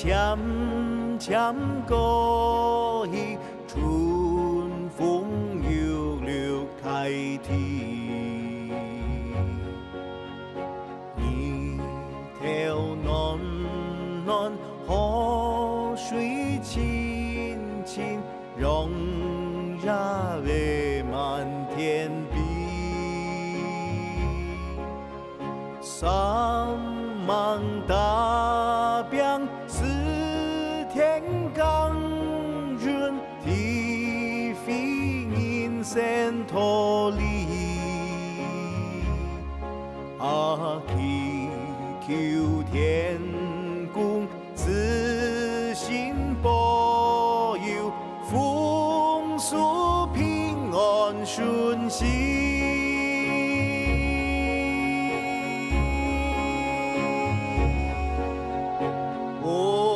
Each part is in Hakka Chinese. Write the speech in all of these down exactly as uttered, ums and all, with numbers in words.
漸漸過去，春風又綠大地。日頭暖暖，河水清清，陽夜未滿天邊。 三芒大餅，四田耕耘，地肥人聲桃李。阿祈求天公 慈心保佑，豐收平安順心。哦。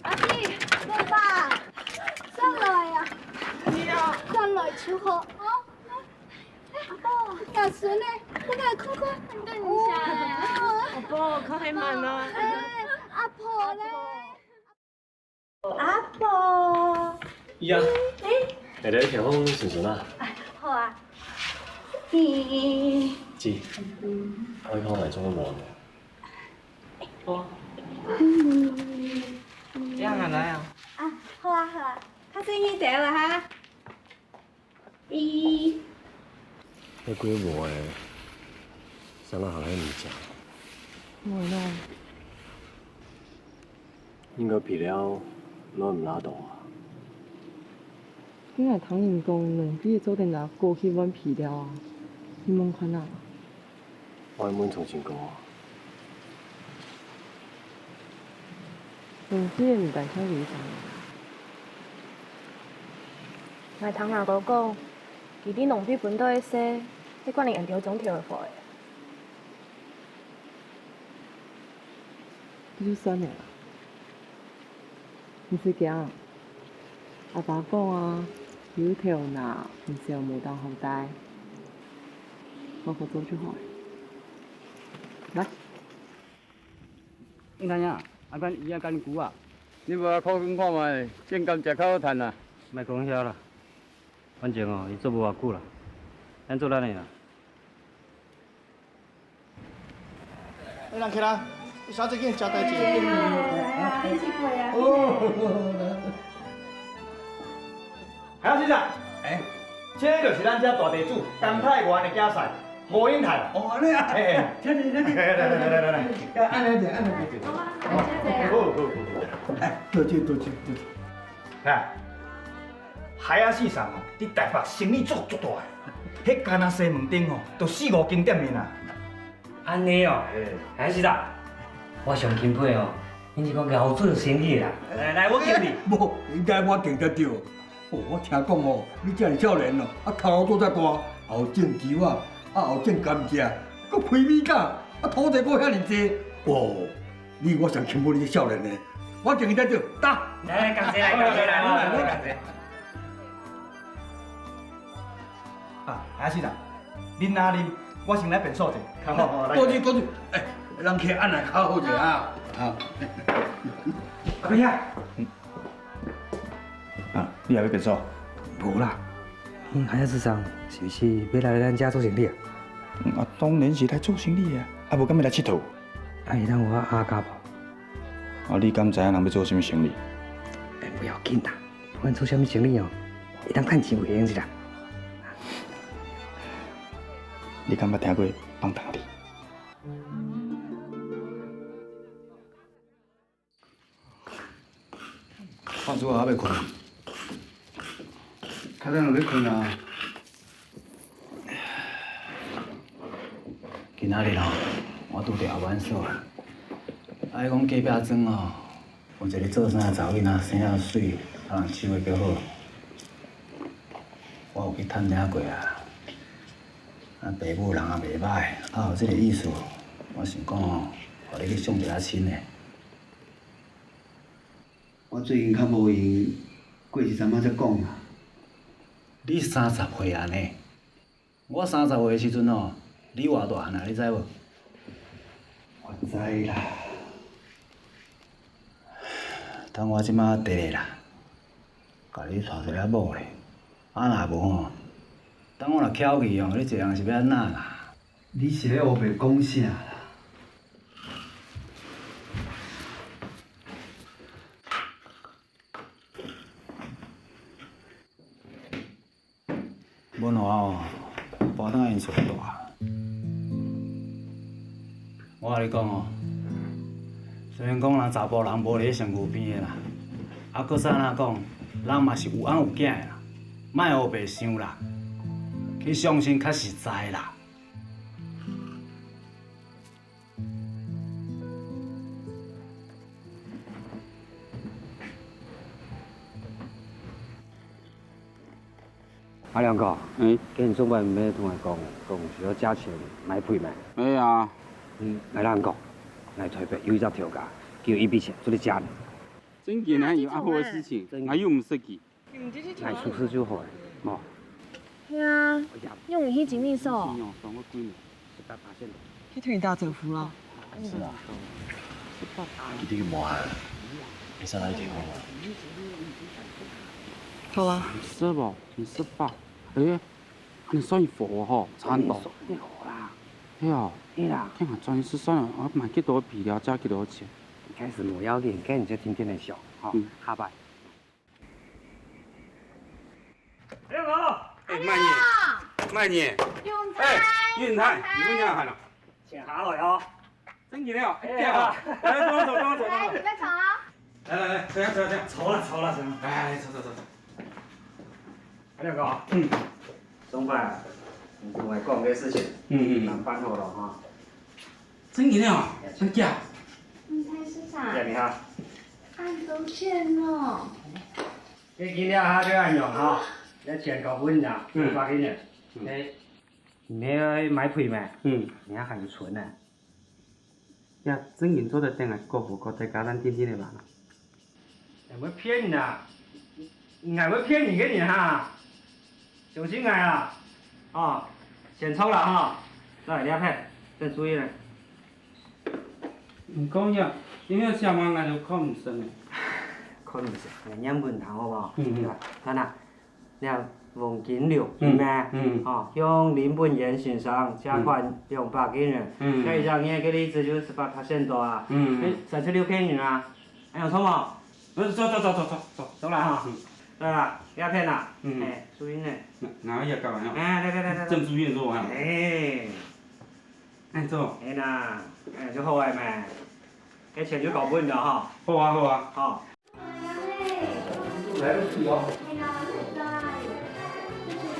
阿弟，來吧，轉來啊！轉來就好。哦，阿婆，若孫呢？你來看看。等一下。哦。阿婆，較慢哦。哎，阿婆呢？ 阿婆。呀，哎。下晝一條風順順啊。哎，好啊。咦。姊，嗯。我看來做麼个無呢？哦。嗯。這樣啊，來啊。啊，好啊，好啊，較細義兜啊哈。 咦。該幾無个，生到還來毋食。無咯。應該肥了，攏毋拉倒啊。今日聽人講，兩季做得拿過去換肥料啊，你望看啊。 我愛問重新講啊。農會毋單淨有一隻人。𠊎聽阿哥講，佢在農會分到个稅，係關你𫣆兜種田个貨个。這就算了啦。 毋使驚，阿爸講啊，有頭拿，毋愁無擔好戴，好好做就好了。來。你看呀，啊，干，伊啊，干枯啊。你無愛考慮看覓，種甘蔗較好趁啊。莫講遐啦，反正哦，伊做無偌久啦，咱做咱个啦。 哎，人客啊，你小姐，你食代誌。哎呀，你食過啊？哦。海洋先生，哎，這就是咱遮大地主甘太原个囝婿，吳英泰。哦，按呢啊。哎，哎。請坐，請坐。來，來，來，來，來。按呢就，按呢就。好啊，好，好，好。來，多謝，多謝，多謝。來。 海仔先生哦，佇台北生理足足大个，彼干焦西門町哦，都四五間店面啊。按呢哦，嘿。海仔先生，我上欽佩哦，你是講𠢕做生理啦。來，來，我敬你。無，應該我敬才對。哦，我聽講哦，你遮爾少年哦，啊，頭路做遮大，也有種稻仔，啊，也有種甘蔗，閣開米絞，啊，土地閣遐爾濟，哦， 你我上欽佩你這少年呢，我敬你才對，打。來，來，感謝，來，感謝，來，來，來，感謝。啊，海仔先生，恁仔啉，我先來便所一下。好，好，好，來。多謝，多謝。哎，人客按呢較好勢啊。啊。阿伯兄。 啊，你也欲便所？無啦。嗯，海仔先生，是毋是欲來咱遮做生理啊？嗯，啊，當然是來做生理啊，啊，無敢欲來𨑨迌？啊，會當有我阿甲無？啊，你敢知影人欲做啥物生理？哎，無要緊啦，無管做啥物生理哦，會當趁錢有閒是啦。你敢捌聽過放糖利？ 飯煮好猶未睏？較早就欲睏啊。今仔日吼，我拄著阿滿嫂啊，啊，伊講隔壁庄吼，有一个做衫的查某囡仔生遐媠，啊，人手會較好。我有去探聽過啊。咱爸母人也袂歹，啊，有這个意思，我想講吼，予你去相一下親咧。我最近較無閒，過一陣仔才講啦。你三十歲啊呢？我三十歲的時陣哦，你偌大漢啊，你知無？我知啦。等我這馬直咧啦，共你娶一个某咧，啊若無吼，等我若翹去哦，你一个人是欲按怎啦？ 你是咧烏白講啥啦？文華哦，無法度𤆬𪜶出去蹛。我共你講哦，雖然講人查埔人無佇身軀邊的啦，啊，閣再按怎講，人嘛是有翁有囝的啦，莫烏白想啦，去相親較實在啦。 阿良哥，嗯，今日上班毋係同𠊎講，講需要借錢買被無？係啊。嗯，𠊎摎你講，𠊎台北有一隻頭家，佢有一筆錢，做得借你。真个啊，有恁好个事情，𠊎又毋識佢。 𠊎出示就好了，吼。係啊，你有去經理所？十八趴現。去同佢打招呼咯。係啊。一定無啊，你上來一定無啊。好啊。你識無？你識吧？誒，你算一佛吼，差不多。你好啦。係哦。係啦。看看專業是算了，我買幾多皮料，加幾多錢？一開始無要緊，跟你就天天的笑，吼，嗯。下擺。 哎，慢點，慢點。哎，運太，你問人家看了。請下來哦。真的哦，哎呀，來，跟我走，跟我走，跟我走。來，你別吵啊。來來來，這樣這樣這樣，坐了坐了坐了，來來坐坐坐坐。阿亮哥，嗯，上班，你同我講個事情，嗯嗯嗯，辦好了哈。 真个哦，真假？你猜是啥？呀，你好。恁多錢哦。你今日下就恁樣哈，這錢交分你啊，嗯。五百銀呢。嗯。哎，你愛買被無？嗯。你還有存呢。呀，真个做得等下過河過大家咱定定个吧。 𠊎毋會騙你啊，𠊎毋會騙你个人哈，相信𠊎啊，哦，先走啦哈，來，這片，等注意咧。毋過呀，因為寫滿𠊎都看毋識呢。看毋識，𠊎念分你聽好無？嗯嗯。對吧？看啊， 這黃金六，嗯，係無？嗯。吼，向林本源先生借款兩百個銀。嗯。這一張个利息就十八趴多啊。嗯。誒，三十六個銀啊，恁樣著無？呃，著著著著著著。著啦哈。嗯。著啦，這片啊，嗯。誒，注意呢。哪哪位也搞完了？誒，來來來來來。鄭書燕說完了。誒。 哎，做。哎啦，哎，就好个嘛。該錢就交分你了哈。好啊，好啊。好。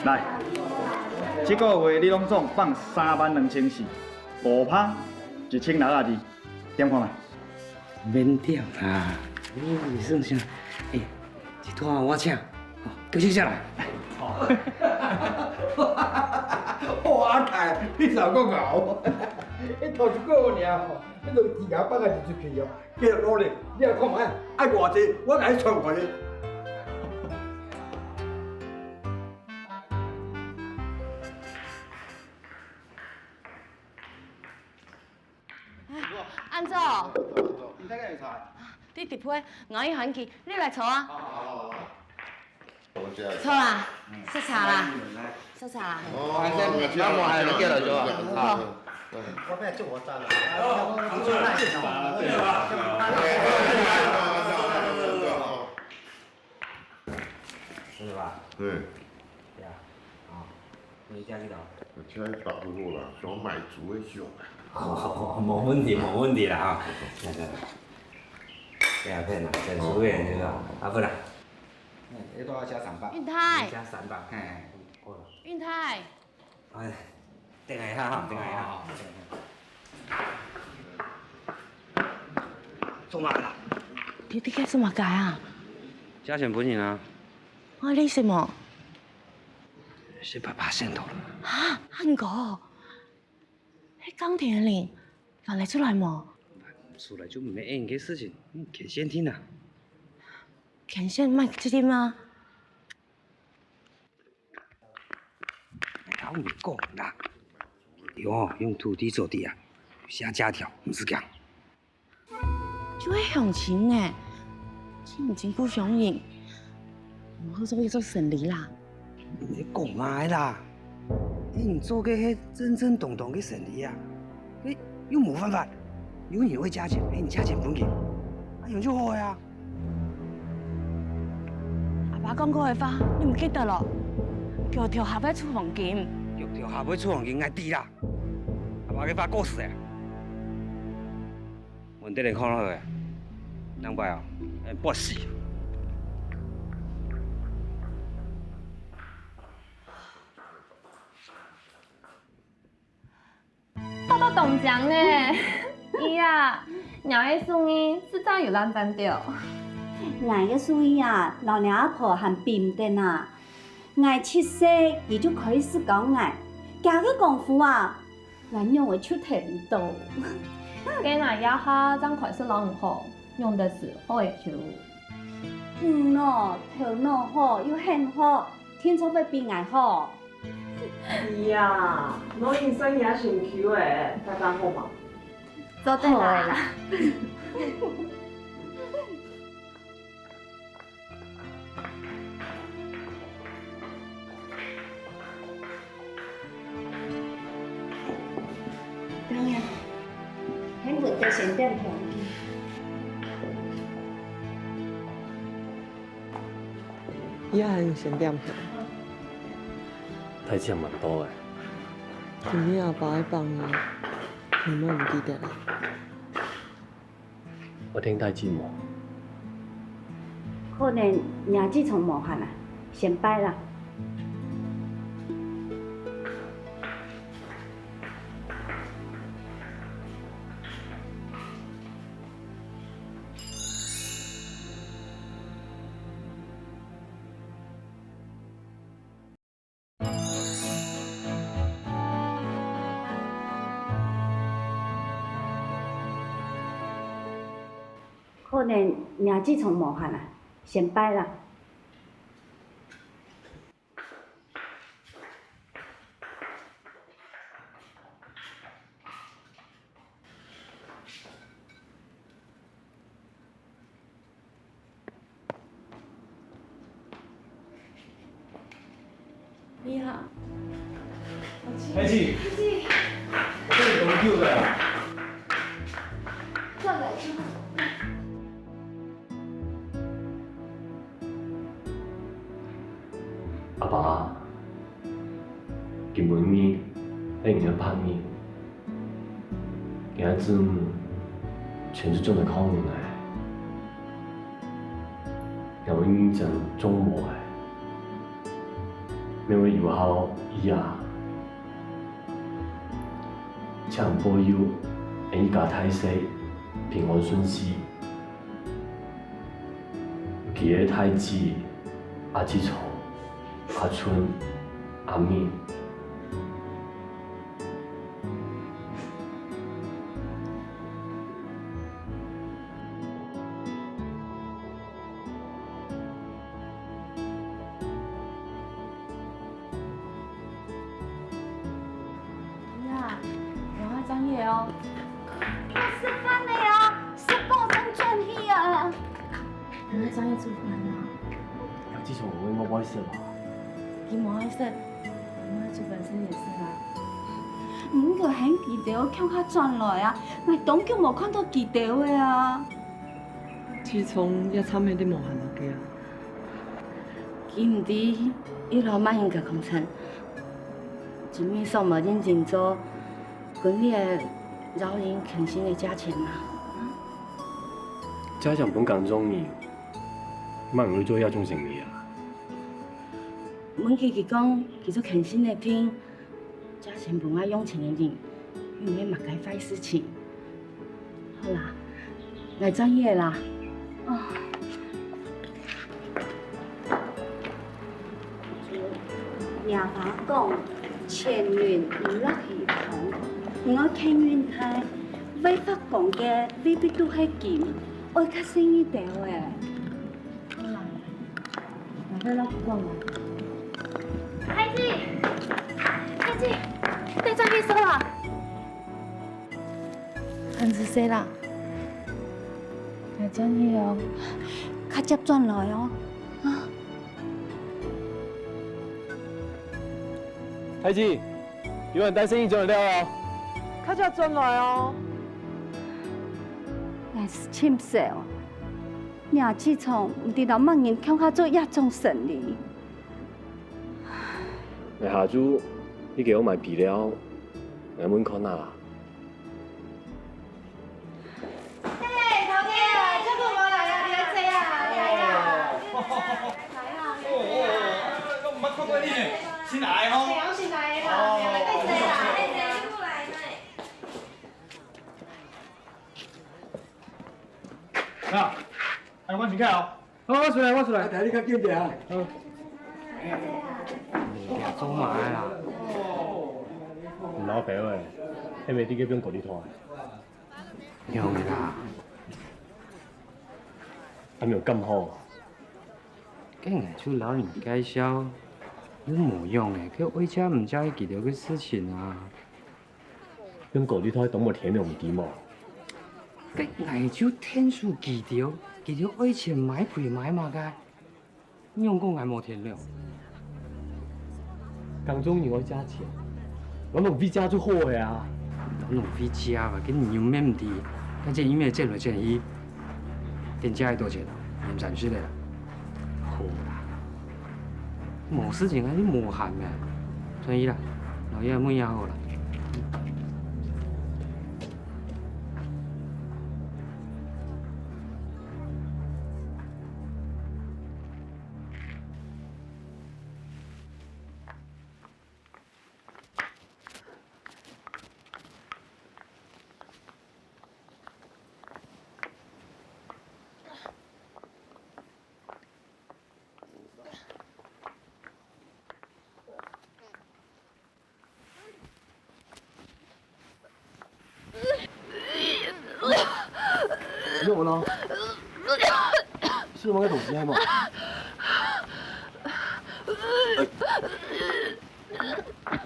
來，這個月你攏總放三萬兩千四，五趴一千六啊二，點看覓。 免點啦，你算啥？哎，一拖我請，哦，叫先生來。哇，阿泰，你少講哦，你頭一個爾吼，你都自家放个一出去哦，繼續努力，你也看覓，愛偌濟，我共你賺偌濟。 恁早。你在哪裡坐？你直飛，𠊎一喊佢，你來坐啊。好，好，好，好。坐啦，食茶啦，食茶啦。哦，那我還有叫了就好。好。我被救活站了。是吧？對。對啊。啊，你這樣去找。我現在打不過了，想買足的想啊。哦，無問題，無問題啦哈。那個，這樣騙啦，真是騙，這個，啊，不然。哎，這都要加三百。運太。加三百，嘿，嘿，好了。運太。 哎，等一下哈，等一下。哦，哦，哦。做麼个啦？你，你該做麼个啊？借錢分人啊。啊，你什麼？十八趴線頭了。啊，恁高！該降電个鈴，翻得出來無？出來就毋係恁个事情，你牽線聽啊。牽線毋係直接嗎？𠊎摎你講啦，你哦，用土地做底啊，寫借條，毋使驚。 就係鄉親呢，真毋真故鄉人，毋好做一做生理啦。你講麼个啦？你做个係正正當當个生理啊，你又無犯法，有人會借錢，你借錢分佢，恁樣就好个啊。阿爸講過个話，你毋記得咯？橋頭下背出黃金。橋頭下背出黃金，𠊎知啦。阿爸个話過時了。 問題你看落去，兩擺哦，會發死。發到當靚呢！咦呀，若个手藝實在有難辦到。𠊎个手藝啊，摎若阿婆還比毋得啊！𠊎七歲，佢就開始教𠊎，厥个功夫啊， 𠊎仰會就聽毋到。該𠊎這下正開始摎你學，仰得使好个手。你哦，頭腦好又很好，定著會比𠊎好。哎呀，老人算也辛苦欸，大家好嗎？做得啦。好啦。 當然，還毋得先點香。也還先點香。大姊還吂到欸。今晡日阿爸愛放假，你乜毋記得啊？ 有麼个代誌無？可能若姊丈無閒啊，先拜啦。 可能若姊丈無閒啊，先拜啦。 你好。大姊，大姊，我等你當久了。轉來，轉來。阿爸，今晡日係你个百日。 𠊎个子女全係轉來靠你个，𠊎會認真種無个，乜會有孝姨啊。請保佑𠊎一家大細平安順序。 佢个大姊、阿姊丈、阿春、阿敏。 呀，明仔正月哦。愛食飯了呀，食飽正轉去啊。明仔正月煮飯啊？自從我無愛食啦。佢無愛食，你愛煮飯食也食啊。毋過喊佢兜共下轉來啊，𠊎當久無看到佢兜了啊。自從也差一息無閒个啊。 佢毋知，又摎麼人家講親，真係所無認真做，分這个老人牽線个借錢啊。借錢分耕種人，麼人會做這種生理啊？問佢，佢講，佢做牽線个定， 借錢分愛用錢个人，又毋係麼个壞事情。好啦，𠊎轉去了啦。哦。若阿爸講，錢銀毋落魚塘，你愛欠運大，會發光个未必都係金，愛較細義兜仔。好啦，𠊎愛落去講啊。海姊，海姊，你轉去坐啦。恁仔細啦，𠊎轉去哦，較捷轉來哦。啊。 海姊，有人帶生意轉來了哦。較捷轉來哦。𠊎係盡愁，若自從毋知摎麼人共下做這種生理。𠊎下晝去街口買肥料，𠊎問看啊。 嘿，頭家，這久無來啊，你愛坐啊，來啊。哦，哦，哦，哦，毋捌看過你呢，新來吼。嘿，我新來的啦，哦。來坐啦。嘿，嘿，你過來呢。啊，哎，我先走哦。 好，我出來，我出來。啊，等你較緊點啊。好。做麼个啦？毋老表誒，係毋係你叫變高利貸誒？有啦。還沒有幹好。該𠊎就摎你介紹，有無用誒，該愛借毋借係佢兜个事情啊。 用高利貸當無天良知無？該𠊎就𢯭手佢兜，佢兜愛錢買肥買麼个，仰講𠊎無天良？耕種人愛借錢，摎農會借就好个啊。摎農會借啊，該你又毋免毋知，該這一面借來借去， 店家愛多少錢啊？兩三十个啦。好啦，無事情啊，你無閒咩？同意啦，老爺問也好啦。 你怎麼了？是那個東西嗎？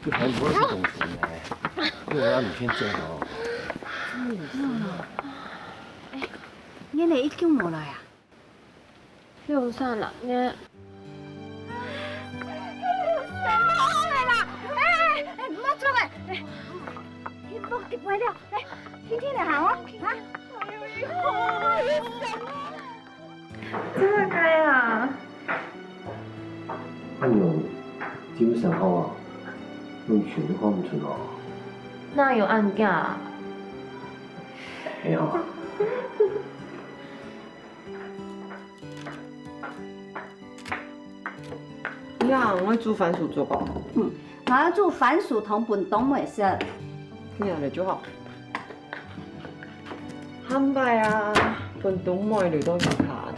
這還不會是東西呢，這個要你先做的哦。哎，你哪一天沒來啊？ 你有啥啦？你……哎，哎，莫做哎！哎，你莫急壞了，來，輕輕點行哦，啊！哎呦，真的該啊！恁樣，就想好啊，用手都看不出哦。哪有恁假啊？係哦。 你啊，𠊎煮番薯粥哦。嗯，𠊎煮番薯湯分冬妹食。你啊，來就好。下擺啊，分冬妹留到屋下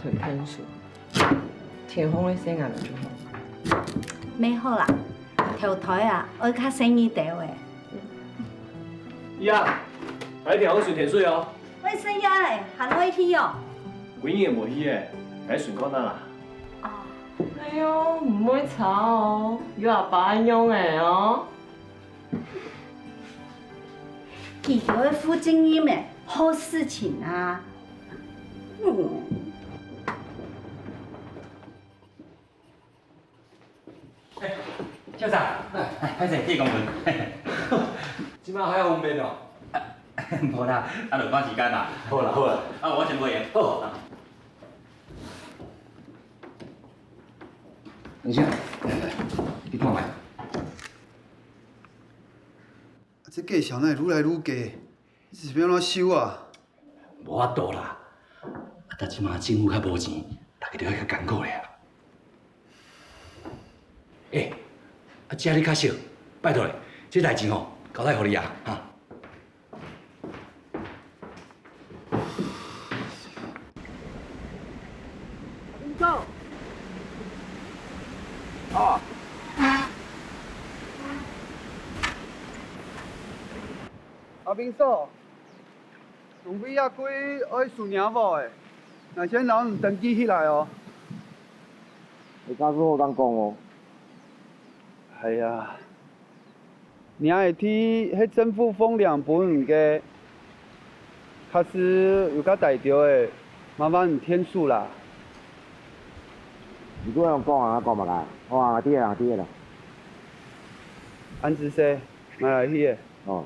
同𢯭手。天空个細伢來就好。乜好啦，投胎啊，愛較細義兜仔。呀，來點水添水哦。 愛食夜咧，還愛去哦？歸日無去咧，來巡看啊啦。哦。哎喲，毋會差哦，有阿爸恁樣仔哦。佢兜會負責任个，好事情啊。嗯。 校長，哎，歹勢，去公園。這馬還有方便哦？無啦，啊，就趕時間嘛。好啦，好啦。啊，我先回去。好。等一下，你看覓。啊，這價數哪會愈來愈低？ 這是欲按怎收啊？無法度啦，啊，但這馬政府較無錢，大家就愛較艱苦咧啊。欸，啊，遮你較少，拜託咧，這代誌吼，交代予你啊，哈。林總。哦。阿兵嫂，農會這季愛收若無欸，𠊎先摎你登記起來哦。你假使好當講哦。哎呀， 若个地係政府放領分你个，假使有較大條个，麻煩你𢯭手啦。你這樣講啊，講麼个？好啊，知啦，知啦。恁仔細，𠊎來去咧。哦。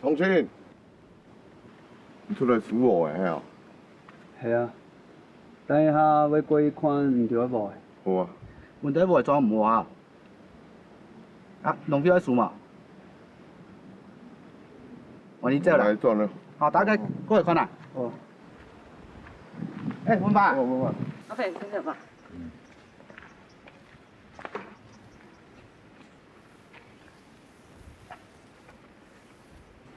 同青，你出來收禾个係哦？係啊，等一下會過去看你兜个禾。好啊。問題禾種毋好啊？ 啊，農會愛收無？換你走啦。來轉了。好，大家過來看啦。哦。欸，文爸。哦，文爸。阿飛，你走吧。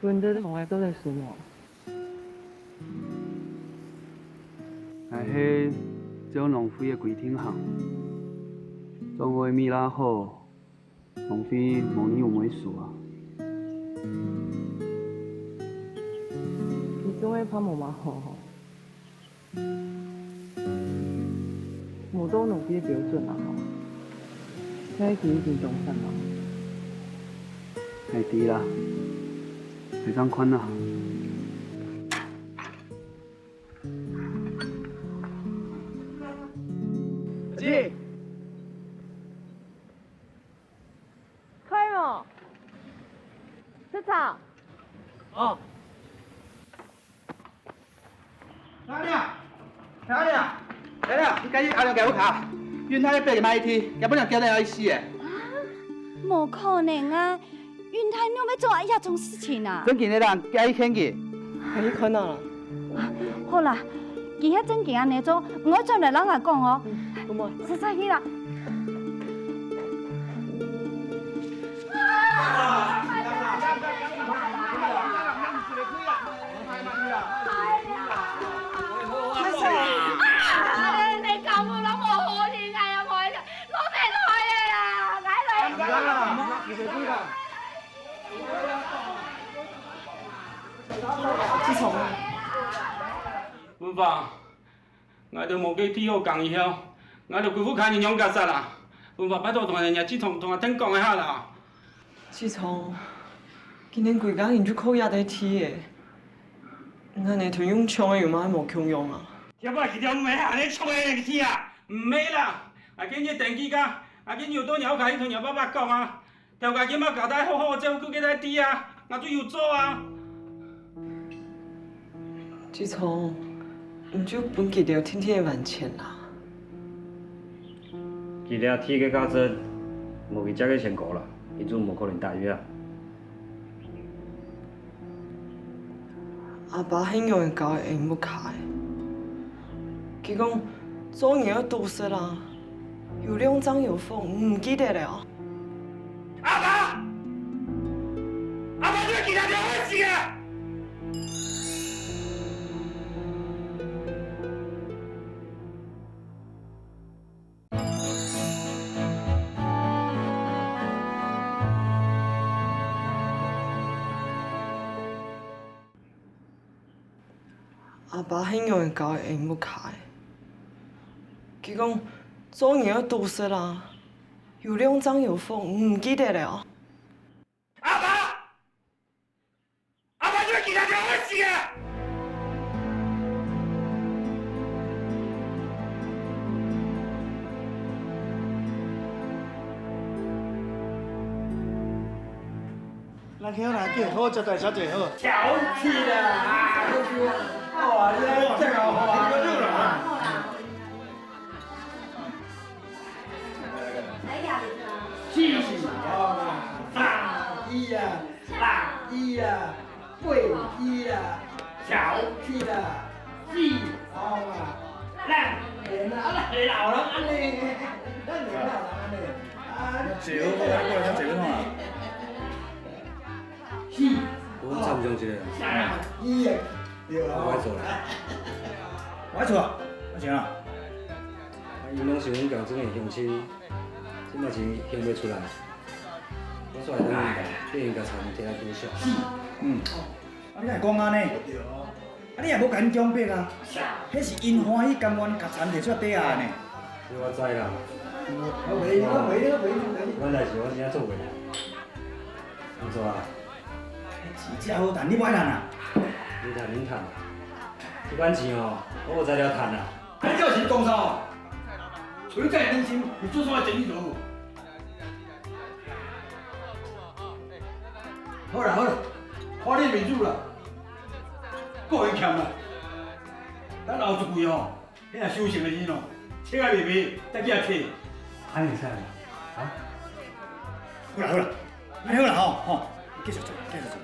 問題禾仔做得收無？ 𠊎係照農會个規定行，種禾米啦好，農會無理由毋會收啊。你講个怕無麼好吼？無到農會个標準啊吼，該佢已經當慘啊。𠊎知啦，𠊎正看啦。 姐。開無？出草。哦。大娘，大娘，大娘，你趕緊阿娘个屋下，運太伯買地，佢本來叫你愛死个。啊，無可能啊！ 運太仰會做這種事情啊？正經个啦，該去牽佢。該去看啊。好啦，佢係正經恁樣做，毋會轉來摎𠊎講哦。嗯，好無？實在去啦。 志聰啊，文華，𠊎兜無該地好耕以後，𠊎兜歸屋下人仰結煞啊？文華，拜託同𠊎兜志聰同𠊎兜講一下啦。志聰，今年歸家人就靠這塊地欸，𠊎兜同用搶个有麼个無共樣啊？ 條尾佢條尾，恁樣衝个去啊！毋係啦，𠊎今日登記个，𠊎今日有到若屋下去同若爸爸講啊，頭家今晡交代好好照顧該塊地啊，𠊎就有做啊。志聰，你就分佢兜定定還錢啦。佢這地个價值，無佢借个錢高啦，佢就無可能答應啊。 阿爸係仰仔教𠊎屋下个？佢講，做人愛篤實啊，有量正有福，你毋記得了哦？阿爸！阿爸，你記得了，𠊎死啊！ 阿爸係仰仔教𠊎屋下个？佢講，做人愛篤實啊，有量正有福，你毋記得了哦？阿爸！ 阿爸，你會記得了，𠊎死啊！來，來，來，好，接待小姐，好。小姐啦，啊，好啊，你來，真好啊。 四十啊，三十啊，六十啊，八十啊，小氣啦，四十啊，人啊，啊，老人按呢，咱老人按呢，啊，坐好，過來，坐好啊。參詳一下啦。伊个，對啊。我愛做啦。我愛做啊，我請啊。啊，𪜶攏是阮共村个鄉親，這馬錢還袂出來。我煞來等𪜶吧，叫𪜶共田提來分數。嗯。啊，你哪會講按呢？對啊。 啊，你也無共𪜶強迫啊？彼是𪜶歡喜甘願共田提出來抵押呢。這我知啦。我袂，我袂，我袂，我袂。阮代誌我真正做袂。按怎啊？錢遮好趁，你無愛趁啊？恁趁恁趁，這款錢哦，我有才調趁啊。你叫錢講啥？出去幹點東西，你做什麼整理頭？ 好啦好啦，看你面子啦，閣會欠啦。等後一季哦，你若收成个時哦，切啊賣賣，再去啊切。按呢會使無？啊？好啦好啦，按呢好啦吼，吼，繼續做，繼續做。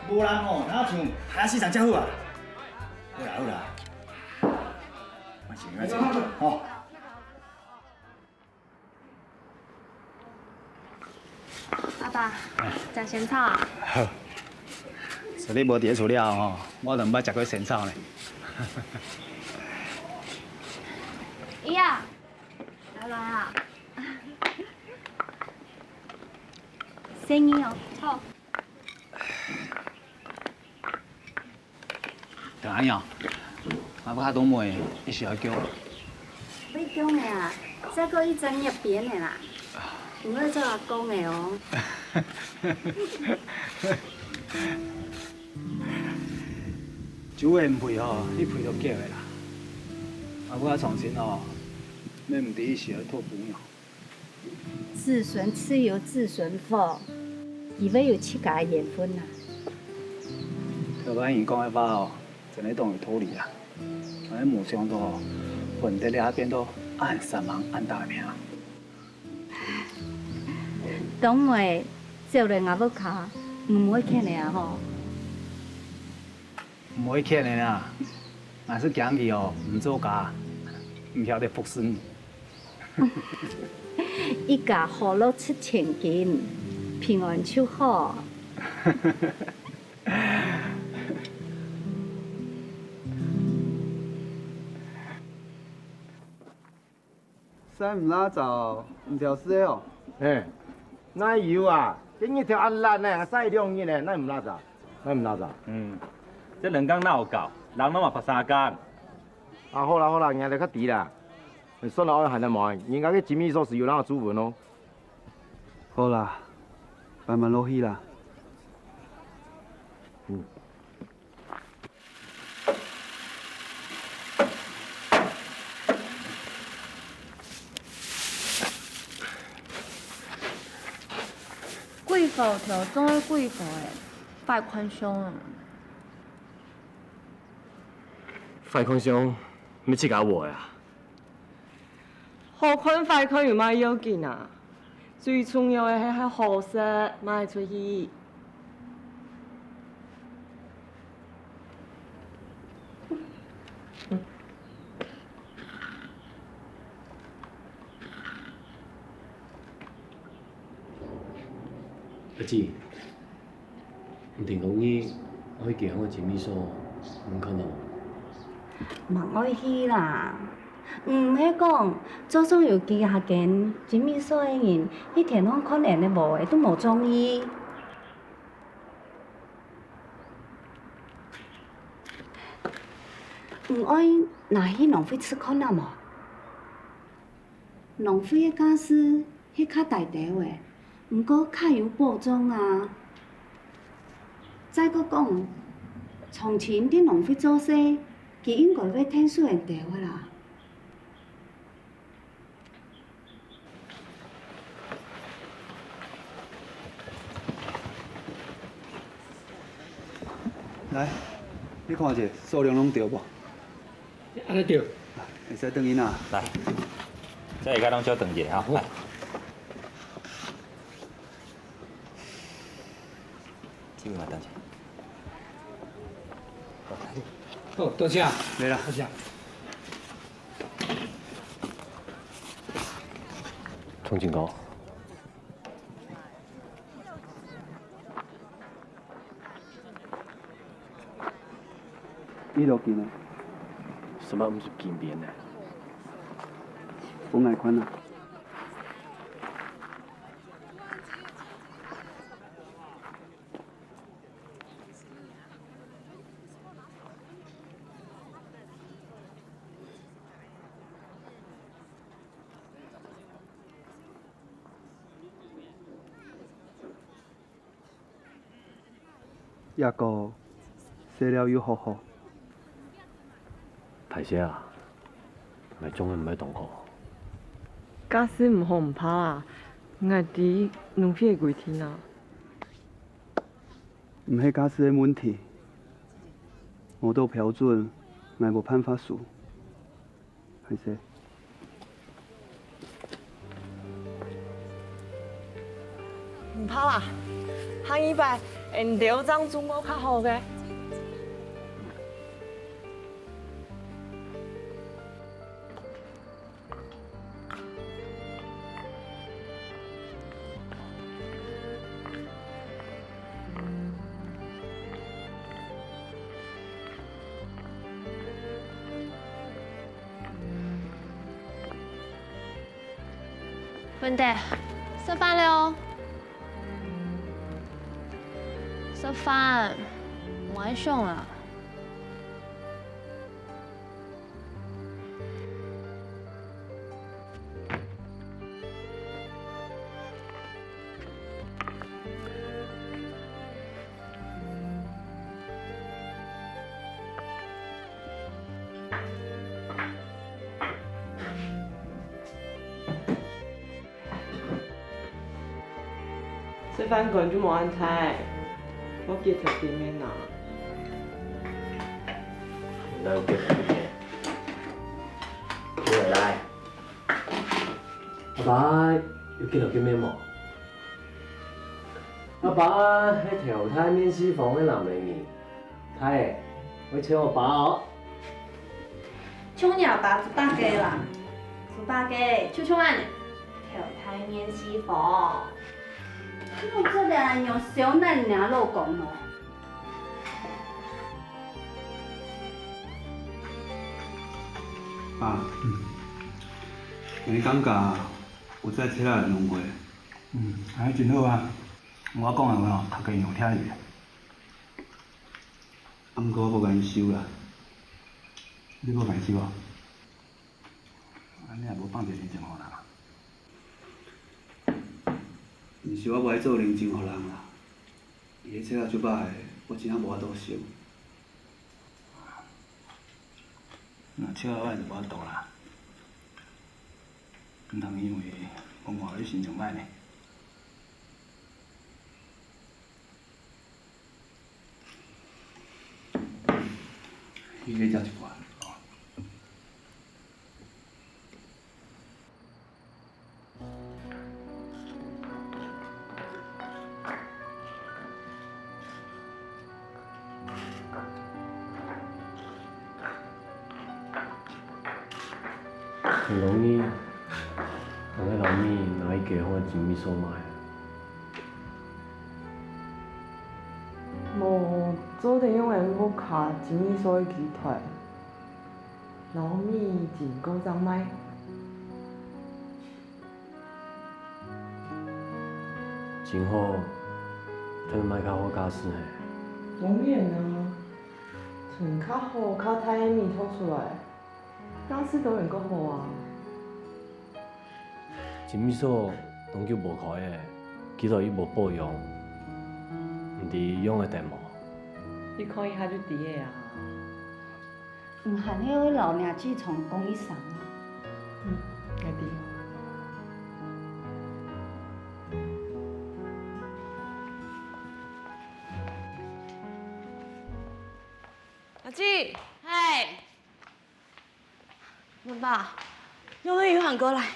無人吼，若像下四層遮好啊。好啦好啦，慢慢做，吼。 阿爸，食仙草啊？好。所以你無佇咧厝了吼，我都毋捌食過仙草呢。姨啊，來來啊。生意哦，好。 等下哦，阿爸同妹一時愛叫。愛叫咩啊？再過一陣入邊个啦，毋會做阿公个哦。酒會毋配吼，你配都叫个啦。阿爸重新哦，你毋知一時愛討餔娘。 子孫自有子孫福，佢會有自家个緣分啊。頭擺你講个話哦，真个當有道理啊！𠊎無想到哦，混得了變到恁煞猛、恁大命。當妹走來吾屋下，毋會譴个啊吼？毋會譴个啦，𠊎係驚佢哦，毋做家，毋曉得服侍你。 一家和樂出千金，平安就好。曬毋罅燥，毋挑事个哦。嘿，哪有啊？今日天恁熱呢，曬兩日呢，哪毋罅燥？哪毋罅燥？嗯，這兩工哪有夠，人攏嘛發三工。 啊，好啦好啦，𠊎來較遲啦。算了，愛閒得無？人家个精密所是有人个主文哦。好啦，慢慢落去啦。嗯。貴婦條總愛貴婦个，壞看相啊。 壞看相，你自家話啊？好看壞看有麼个要緊啊？最重要个係好食，莫出去。 阿姊，毋定講你愛去該項个精密所，你看到無？莫愛去啦！毋係講，就算有幾下間精密所个人，去天上看𫣆个無个，都無中意。 你愛拿去農會試看啊無？農會个價數係較低兜个，毋過較有保障啊。再過講，長青在農會做事，佢應該會𢯭手𫣆兜个啦。 來，你看一下，數量攏著無？按呢著。會使轉去拿。來，這下攏照轉去哈。好。來。 這位嘛等一下。好，多謝。袂啦。多謝。重新講。一路緊啊。什麼毋係緊邊呢？分𠊎看啊。 這个，洗了又好好。歹勢啊，𠊎種个毋係當好。假使毋好毋怕啦，𠊎知農會个規定啊。毋係假使个問題，無到標準，𠊎無辦法收。 係勢。毋怕啦，下二擺，𠊎兜正種過較好个。 文德，食飯了哦。食飯，𠊎想啊。 食飯間就無恁大，愛記得見面啊。哪有記得見面？你來。阿爸，有記得見面無？阿爸係頭大面試房个男仔呢。 大仔，愛照阿爸哦。像若爸豬八戒啦，豬八戒就像恁呢，頭大面試房。你做得恁樣笑人家老公哦？爸，嗯，你感覺有在聽人講話？嗯，還真好啊。我講个話吼，大家有聽著。 啊，毋過我無共你收啦。你無共你收啊？恁樣也無放一个人情予人啊？毋是我無愛做人情予人啦，伊个性格足歹，我真正無法度收。若笑話就無法度啦，毋通因為講話你心情歹呢。 你先食一寡。很容易，拿个老米拿去給貨，精米所買。 無做得用𠊎屋下精米所个機台，老米進過正賣。真好，就賣較好價數嘿。當然啊，存較好、較大个米討出來，價數當然較好啊。 精米所當久無開咧，機台又無保養，毋知用得等無？去看一下就知咧啊。毋還係愛摎若姊丈講一聲啊。嗯，𠊎知。阿姊。嗨。 爸爸，用个魚還過來，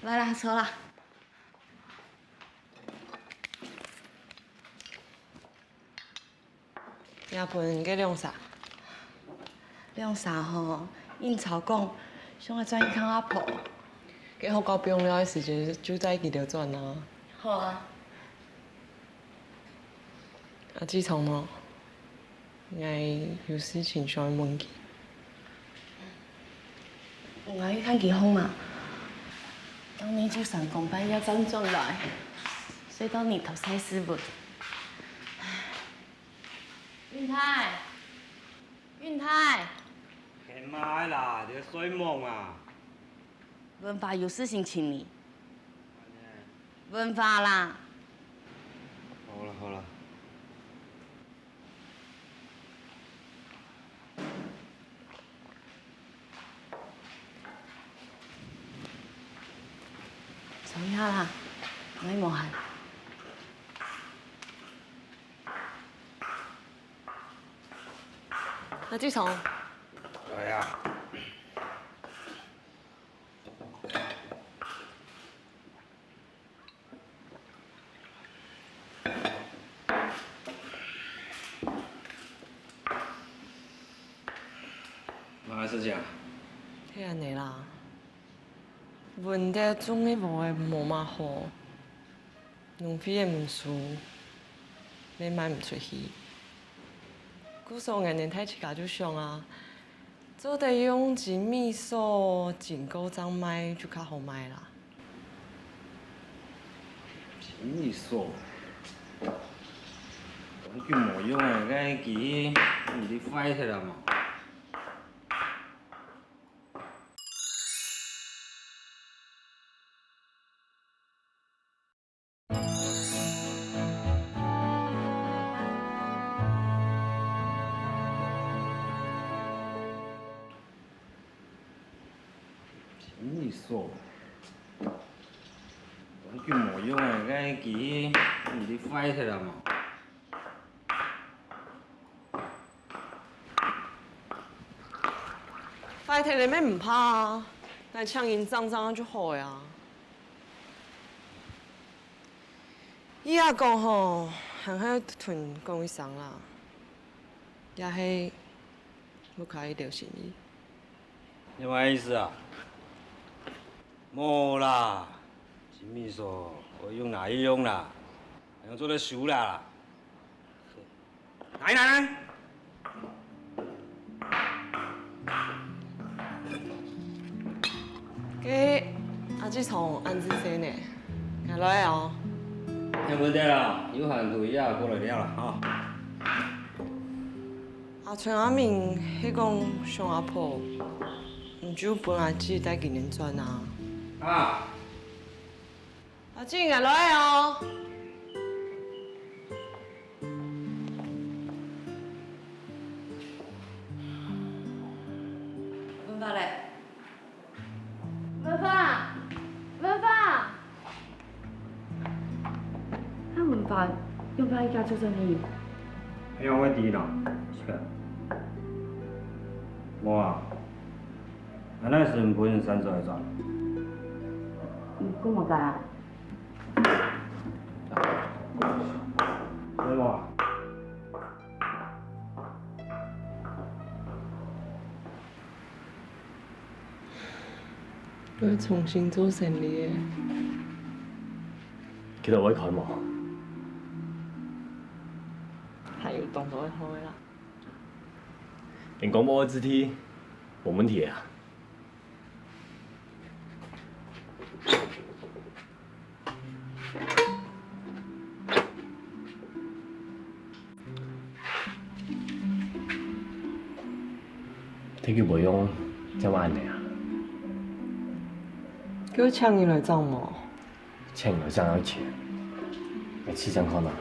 來啦，坐啦。這分你个兩儕。兩儕吼，應酬講，想愛轉去看阿婆。該學校放尞个時節，就載佢兜轉啊。好啊。阿姊丈無？ 𠊎有事情想問佢。𠊎去看佢好嗎？當你就三更半夜正轉來，睡到日頭晒屎朏。運太，運太，係麼个啦？你在睡夢啊？文華有事情尋你。文華啦。好了好了。 坐下啦，𠊎無閒。阿志聰。來啊。 麼个事情啊？係恁仔啦，文德種个禾仔無麼好，農會仔毋收，乜賣毋出去。故所𠊎等大自家就想啊， 做得用精米鎖，精過正賣就較好賣啦。精米鎖，當久無用了，該機器毋知壞忒了無？ 精米鎖，當久無用了，該機器毋知壞忒了無？ 壞忒了乜毋怕啊，𠊎請人整整就好了啊。你恁講吼，還係同講一聲啦，也係毋可以留心意。你麼个意思啊？無啦，精米鎖，𠊎用拿去用啦，還用做得收啦。 來來來。該阿志聰恁仔細呢，𠊎來哦。聽毋得啦，有閒就也過來尞啦哈。阿春阿明係講想阿婆，毋就分阿志帶佢等轉啊。啊！ 阿志，𠊎來哦。文華咧？文華，文華！啊，文華，仰般一下就轉去？哎呀，𠊎知啦，是个。無啊，𠊎哪時分你閃出來轉？嗯，講麼个啊？ 愛重新做生理了。佢兜會看無？還有當多會好个啦。你講無愛自己，無問題啊。 忒久無用，正會恁仔啊？叫請人來整無？請人來整愛錢，𠊎試試看啊。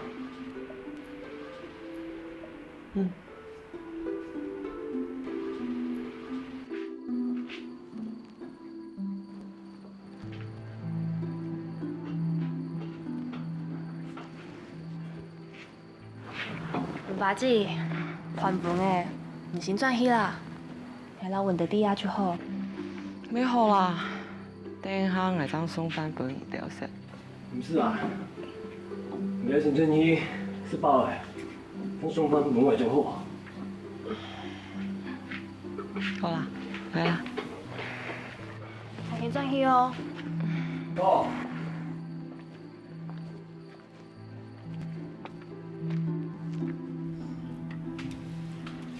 嗯。 文華姊，還分了，你先轉去啦。𠊎摎文德在這就好。無好啦，等下𠊎正送飯分你兜食。毋使啊，你兜先轉去食飽了，正送飯分𠊎就好。好啦，來啦。𠊎先轉去哦。哦。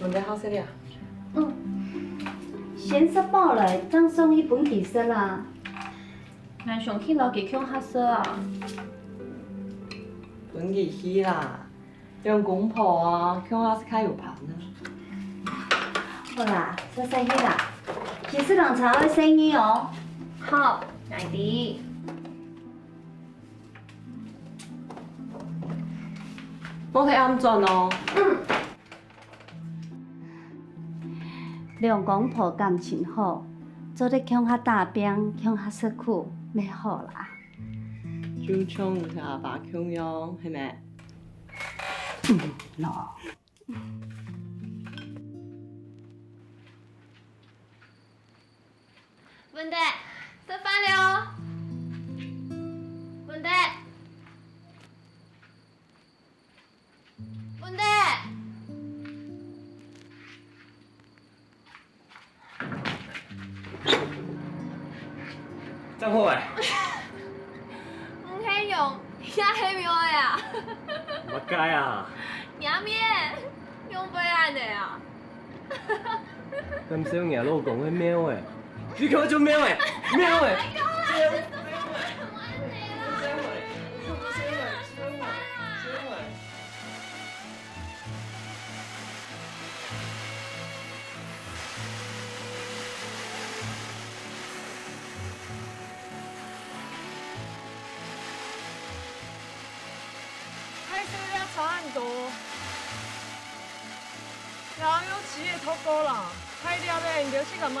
問得好食了。嗯，先食飽來，正送去分佢食啦。𠊎想去摎佢共下食啊。分佢去啦，兩公婆啊，共下食較有伴啊。好啦，煞煞去啦，去食涼茶愛細義哦。好，𠊎知。莫忒暗轉哦。嗯。 兩公婆感情好，做得共下打拚，共下食苦，乜好啦。就像你阿爸共樣，係無？嗯，喏。文德，食飯了哦。文德。 文德。正好欸。毋係用，也係貓仔啊。麼个啊？若面，仰會恁仔啊？ 感受若老公个貓仔，你看就貓仔，貓仔。大細粒差恁多。 這有七个頭高啦，大粒个你兜自家買。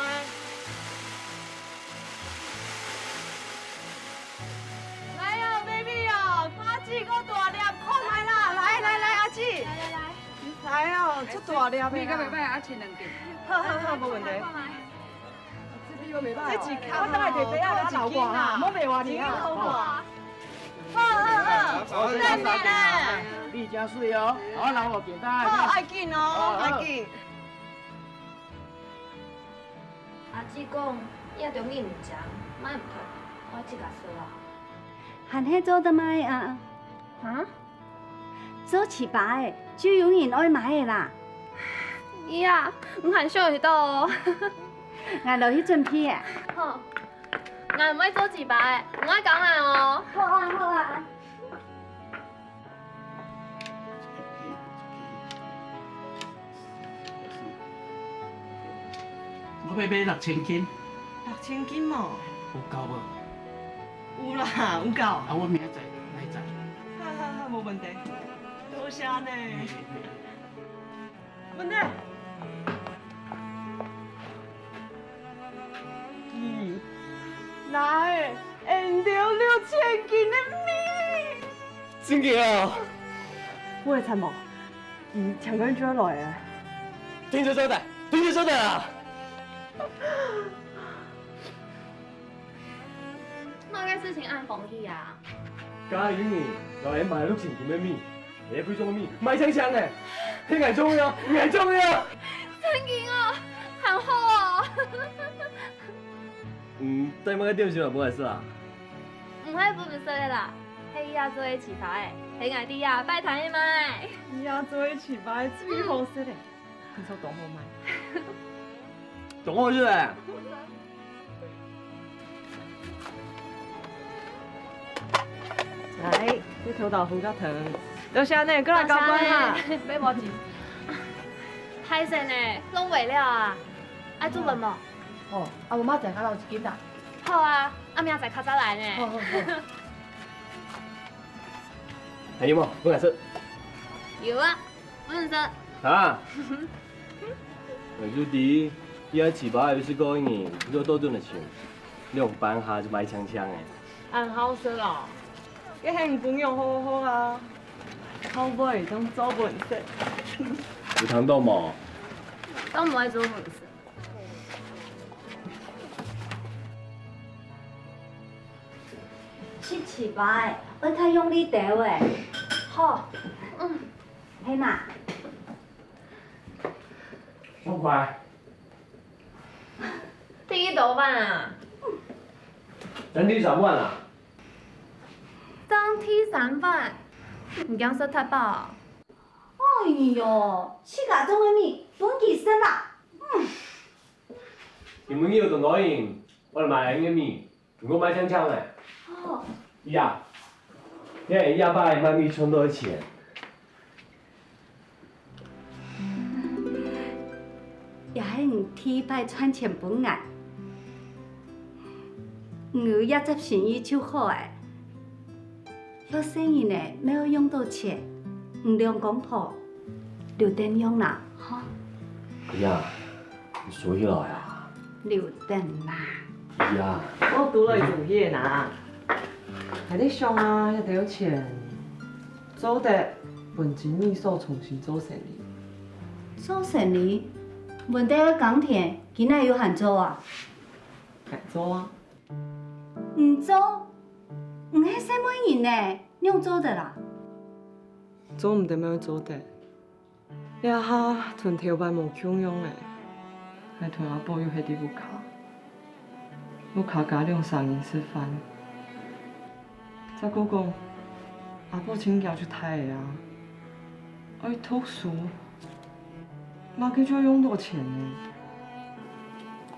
來啊，baby啊，阿姊个大粒，看覓啦，來來來，阿姊。來來來。來啊，出大粒个啦。你个袂歹，阿姊兩斤。好好好，無問題。 這一卡吼，我等下提杯仔來留我哈，莫賣話你哈。好好好，等你來。你真水哦，好，來，我簡單。好，愛緊哦，愛緊。阿姊講，這中意毋靚，買毋忒，我自家收啊。還係做得賣啊。啊？ 做粢粑个，就有人愛買个啦。咦啊，你還想得到哦。𠊎落去準備个。好，𠊎毋會做粢粑个，你愛教𠊎哦。好啊，好啊。我買買六千斤。六千斤無？有夠無？ 有啦，有夠。啊，我明仔載來載。哈哈哈，無問題。多謝呢。文德。咦，哪會，會用到六千斤个米？真个啊？會慘無？佢聽講就愛來啊。停車收台，停車收台啊！ 麼个事情恁歡喜啊？加油呢，老爺買六千斤个米，這貴重个米，賣淨淨个，係𠊎中个哦，𠊎中个哦！真个哦，還好哦！嗯，帶麼个點心來分𠊎食啊？毋係分你食个啦，係這做个粢粑个，係𠊎在這擺攤个賣。這做个粢粑最好食个。 聽說當好賣。當好食欸！來，這土豆粉加糖。多謝呢，過來交關哈。多謝呢，買無錢。歹勢呢，浪費了啊！愛做飯無？哦，啊，無麼个，較留一斤啦。好啊，啊，明仔載較早來呢。好好好。還有無？分𠊎食。有啊。 毋使。啊？𠊎就知，這粢粑有食過个人，就多賺个錢，兩半下就賣淨淨个。恁好食哦！該係你分量好好啊，後尾正做分你食。有聽到無？當毋愛做分你食。粢粢粑，愛較用力兜仔。好。嗯。 係嘛？爽快。第幾多碗啊？正第三碗啊。正第三碗？你驚食忒飽啊？哦，哎喲，自家種个米分佢食啦。嗯。今晡日有當多人，𠊎來買你个米，毋過賣淨淨咧。哦。呀，你這下擺賣米賺到个錢？ 也係你第一擺賺錢分𠊎。你有這隻心意就好咧。有細人仔乜愛用到錢，你兩公婆留等用啦，吼。哎呀，你收起來啊！留等啦。哎呀，𠊎都來注意啦。𠊎在想啊，這兜錢 做得分精力所重新做生理。做生理？問題愛耕田，今哪有閒做啊？閒做啊。毋做？你係細妹人呢，仰做得啊？做毋得乜愛做得。 這下同頭擺無共樣咧，𠊎同阿寶又歇在屋下，屋下加兩儕人食飯。再過講，阿寶盡遽就大咧啊，愛讀書，麼个就愛用到錢呢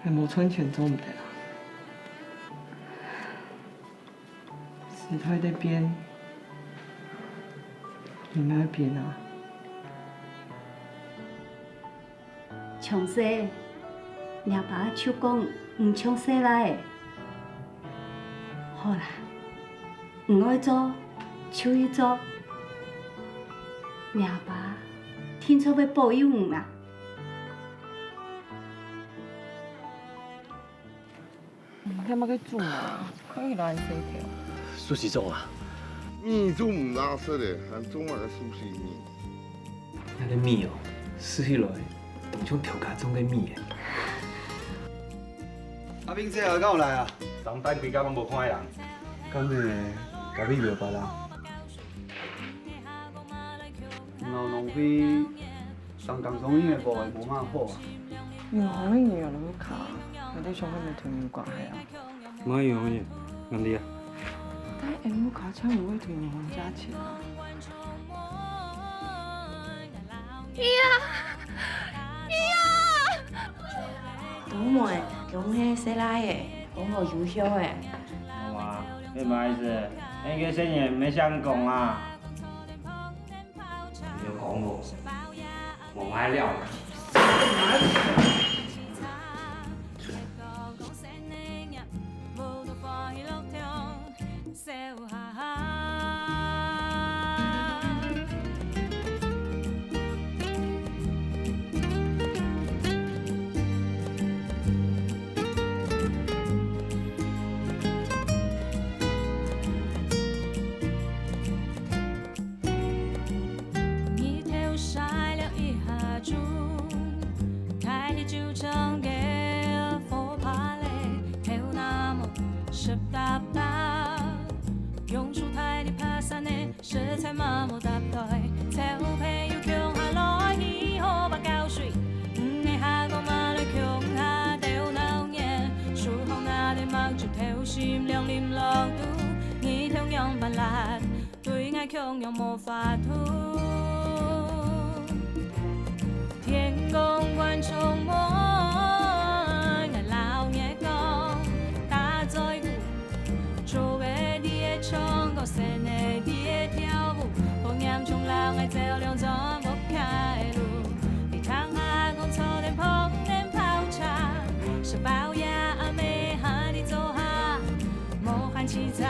，𠊎無賺錢做毋得啊。 時代在變，你乜愛變啊！從細，若爸就講你像細倈仔。好啦，你愛做就去做，若爸定著會保佑你啦。 嗯，這麼个種啊，看起來很細條。壽司種啊？你就毋罅食咧，還種麼个壽司呢？這个米哦，食起來，像頭家種个米誒。阿兵姐啊，敢有來啊？上班歸工攏無看人。敢呢，隔壁無別人。 老農會當當中意个無無麼好啊。銀行个銀行卡，有兜想係無同你有關係啊？無用个，恁樣啊。但係銀行卡才毋會同銀行借錢啊。呀，呀！冬妹，恭喜細倈仔，好好優秀誒。媽媽，這麼意思？恁个細人毋會想講啊？ 有講無？無買了。日頭曬了一下鐘，大地就像个火把咧，頭那毛濕答答，榕樹大地爬山呢，實在嘛無搭台，做朋友共下來，起火把澆水，毋係下個嘛來共下鬥鬧熱，樹項那裡望出頭心涼淋落肚，日頭樣般辣。 對𠊎共樣無法度。天公觀眾們，𠊎摎你講，打嘴鼓，竹仔在該唱歌，仙仔在該跳舞，火焰中摎𠊎照亮全屋个路。你聽下講，坐等碰等泡茶，食飽夜暗个下裡坐下，無閒去吵。